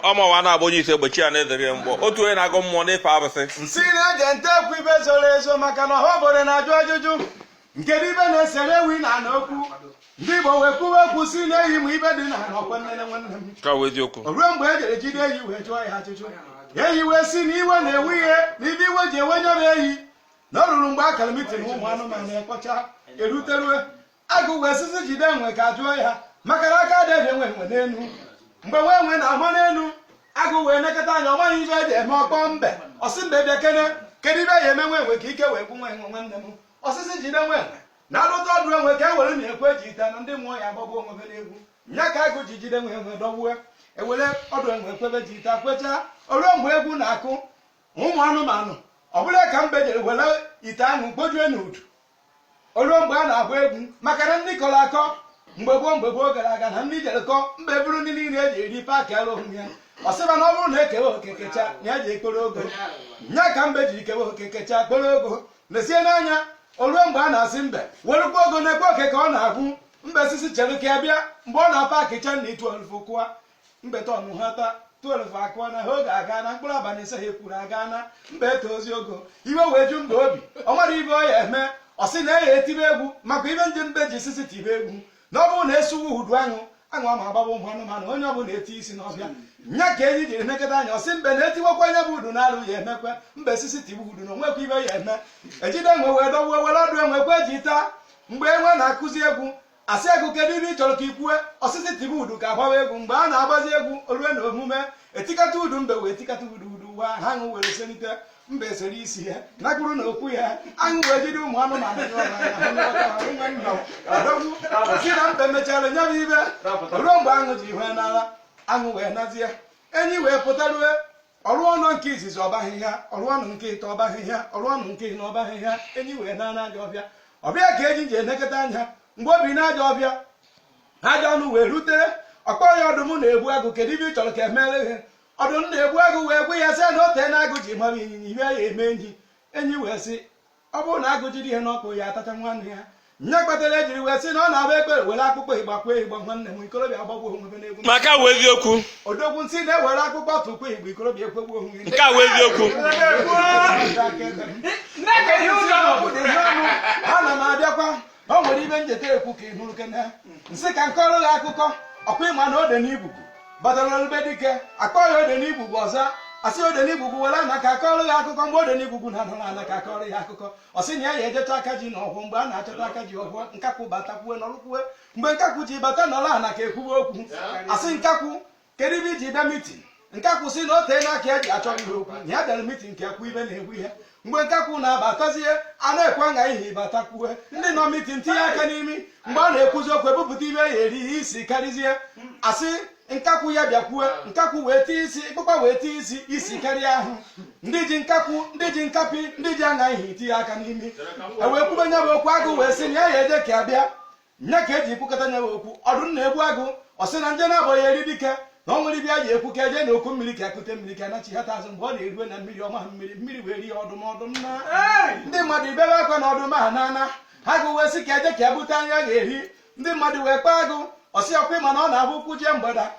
Ọmawa na-agba onye ise egbechi ya na-edere ya mgbọ otu onye na-agụ mmụọ na-efe arụsị. Nsị na-eje nte ekwu ibe zoro ezo maka na ọha obodo na-ajụ ajụjụ nke ibe na-esere ewi na ana okwu. Ndị Igbo wee kwuwe okwu si na-eyi ma ibe dị na ana ọkwa nnene nwanne m. Ka wee eziokwu. O ruo mgbe e jere jide eyi wee jụọ ya ajụjụ, eyi wee si na iwe na-ewe ihe na ibe iwe ji ewe nye m eyi na o ruru mgbe a kara meeting ụmụ anụmanụ ekpọcha eruterue agụ wee sisi jide enwe ka jụọ ya maka na aka adịghị enwe enwe n'elu. Mgbe nwe enwe na-ama n'elu, agụ wee nekọta anya ọ maghị ibe eji eme ọkpọ mbe ọsị mbe bịa kene kedu ibe ya eme nwe enwe ka ike wee gbu nwe enwe nwanne m. Ọsịsị jide nwe enwe na alụta ọdụ enwe ka e were na ekwe eji ite na ndị mmụọ ya agbagbuo onwe be n'egwu. Nya ka agụ ji jide nwe enwe dọgbue ewere ọdụ enwe kwebe ji ite kwechaa. O ruo mgbe egwu na-akụ ụmụ anụmanụ ọ bụla ka mbe jere were ite ahụ kpojue n'udu. O ruo mgbe a na-agba egwu maka na ndị kọrọ akọ mgbe gboo gara aga na ndị jere kọọ mbe bụrụ ndị niile eji eri paakị alụ onwe ya. Ọ sịba na ọ bụrụ na ekewe oke kecha na ya ji ekporo ogo. Nya ka mbe jiri kewe oke kecha kporo ogo lesie n'anya. O ruo mgbe a na-asị mbe werukwa ogo na-ekwe oke ka ọ na-agwụ. Mbe sisi chere ka ya bịa mgbe ọ na-apaakị cha na 12 kụwa mbe tọnụ ha taa 12 akụwa na ha oge aga na mkpụrụ abalị ise ha ekwuru aga na mbe eto ozi ogo iwe wee ju mbe obi ọ mara ibe ọ ya eme. Ọ sị na ya etibe egwu maka ibe nje mbe ji sisi tibe egwu na ọ bụrụ na esuwu udu aṅụ aṅụ ama agbagba ụmụ anụmanụ onye ọbụla eti isi n'ọbịa. Nya ka enyi jiri nekọta anya ọsị mbe na-etiwekwa anya bụ udu na-alụ ya emekwe mbe sisi tiwe udu na onwekwa ibe ya eme. Ejide enwe wee dọgbuo were ọdụ enwe kwe ji taa. Mgbe enwe na-akụzi egwu asị egwu kedu ibe ị chọrọ ka i kwue ọsịsị tibe udu ka agbawa egwu. Mgbe a na-agbazi egwu o rue na omume etikata udu mbe wee tikata udu udu wa ha aṅụ were selite mbe sere isi ya nakwuru na okwu ya aṅụ wee jide ụmụ anụmanụ si na mbe mechara nye m ibe. Ruo mgbe aṅụ ji hwe n'ala aṅụ wee nazie enyi wee pụtarue ọrụ ọnụ nke izizi ọbaghị ya ọrụ ọnụ nke ịtọ ọbaghị ya ọrụ ọnụ nke ịnọ ọbaghị ya enyi wee na n'ajọ ọbịa ọbịa ka enyi ji enekọta anya. Mgbe obi na-ajọ ọbịa ajọ ọnụ wee rute ọkpọ ya ọdụm na-egbu agụ kedu ibe ị chọrọ ka emere gị. Ọdụm na-egbu agụ wee gwa ya sị na o tee na agụ ji mara ịnyịnya ibe ya eme enyi. Enyi wee sị ọ bụrụ na agụ jiri ihe n'ọkụ ya atacha nwanne ya. Nye kpatara ejiri wee sị na ọ na-abụ ekpere were akpụkpọ ịgba kwee ịgba nwanne m ikorobịa agbagbuo onwe n'egwu. Maka wee eziokwu. Odogwu nsị na-ewere akpụkpọ tụkwa igbo ikorobịa ekwegbuo onwe ya. Nke a wee eziokwu. Ana m abịakwa o nwere ibe njeta ekwu ka ị hụrụ kene nsị ka nkọrọ gị akụkọ ọkwa ịma na ode n'ibubu batara olube dike akpọ ya ode n'ibubu ọzọ asị ode n'ibubu were ana ka akọrọ gị akụkọ. Mgbe ode n'ibubu na-anọ n'ala ka akọrọ ya akụkọ ọ sị na ya ya ejecha aka ji na ọgwụ. Mgbe a na-achọta aka ji ọgwụ nkakwụ batakwue nọrụkwue. Mgbe nkakwụ ji bata nọrọ ana ka ekwuwe okwu asị nkakwụ kedu ibe iji bịa meeting. Nkakwụ sị na o tee n'aka ya ji achọ ihe okwu na ya bịara meeting ka ekwu ibe na-egwu ihe. Mgbe nkakwụ na-abatazie a na-ekwe aṅa ihe batakwue ndị nọ meeting tinye aka n'imi. Mgbe a na-ekwuzi okwu ebupụta ibe ya eri ihe isi karịzie asị nkakwụ ya bịakwue nkakwụ wee tie isi ịkpụkpa wee tie isi isi karịa ahụ. Ndị ji nkakwụ ndị ji nkapị ndị ji aṅa ihe tinye aka n'imi. E wee kwube nya bụ okwu agụ wee sị na ya ya eje ka ya bịa. Nya ka eji ekwukọta nya bụ okwu ọdụm na-egbu agụ ọ sị na nje na-abụghị eri dike na ọ nwere ibe ya ji ekwu ka eje na okwu mmiri ka ekute mmiri ka anachighata azụ. Mgbe ọ na-erue na mmiri ọma mmiri mmiri wee rie ọdụm ọdụm na ndị mmadụ ibebe akwa na ọdụm ahụ n'ana agụ wee sị ka eje ka ya bute anya ga-eri. Ndị mmadụ wee kpaa agụ ọsị ọkwa ịma na ọ na-abụ ụkwụ jee mgbada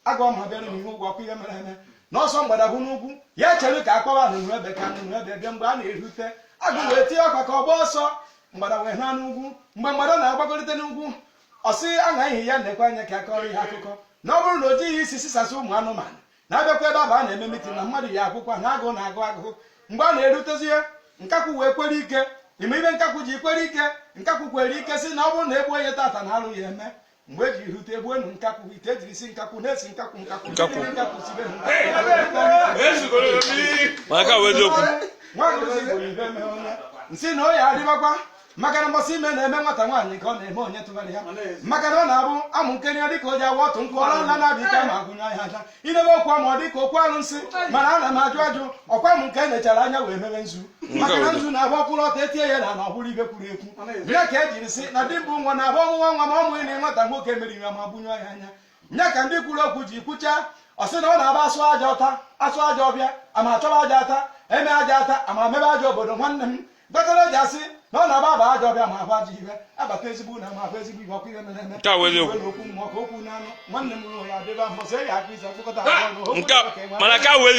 agụ ọma bịara n'ihu ụgwọ ọkwa ihe mere eme na ọsọ mgbada bụ n'ugwu ya chere ka akpọwa nụnụ ebe ka nụnụ ebe bịa. Mgbe a na-erute agụ wee tie ọkwa ka ọ gbaa ọsọ mgbada wee na n'ugwu. Mgbe mgbada na-agbagolite n'ugwu ọ sị aṅa ihe ya na-ekwe anya ka akọrọ ihe akụkọ na ọ bụrụ na o jighị isi sisasị ụmụ anụmanụ na-abịakwa ebe abụ a na-eme meeting na mmadụ ya akwụkwọ na agụ na-agụ agụ. Mgbe a na-erutezie nkakwụ wee kwere ike ime ibe nkakwụ ji kwere ike nkakwụ kwere ike sị na ọ bụrụ na egbuo ya tata na alụ ya eme. Mgbe eji rute egbuenu nkakwụ ite ejiri si nkakwụ na-esi nkakwụ nkakwụ nkakwụ nkakwụ sibe Maka wee eziokwu. Nwa Igbo ibe mee onye nsị na o ya adịbakwa maka na mbọsị ime na-eme nwata nwaanyị ka ọ na-eme onye tụgharị ya maka na ọ na-abụ amụ nkeri ya dịka o ji awa ọtụ nkụ ọrụ nla na-abịa ike ma agụnye ya aja idebe okwu ama ọ dịka okwu alụnsị mana ana m ajụ ajụ ọkwa m nke e anya wee mebe nzu maka na nzu na-agba ọkwụrụ ọtọ etie ya na na ọ bụrụ ibe kwuru ekwu ya ka e jiri sị na di mbụ nwa na-abụ ọmụnwa nwa ma ọ mụghị na nwata nwoke mere ya ma gbunye ya anya nya ka ndị kwuru okwu ji kwuchaa ọ sị na ọ na-agba asụ aja ọta asụ aja ọbịa ama achọba aja ata eme aja ata ama mebe aja obodo nwanne m gbatara ji asị Na ọ na-aba aba ajọ ọbịa ma ahụ ajọ ihe, abata ezigbo na ma ahụ ezigbo ihe, ọkụ ihe mere eme. Nke a wụ eziokwu. Igwe na okwu mmụọ ka okwu na anụ nwanne m, ruo ya adịba mbọsị eyi akụ isi akpụkọta ahụ ọnụ. Nke a, mana nke a wụ.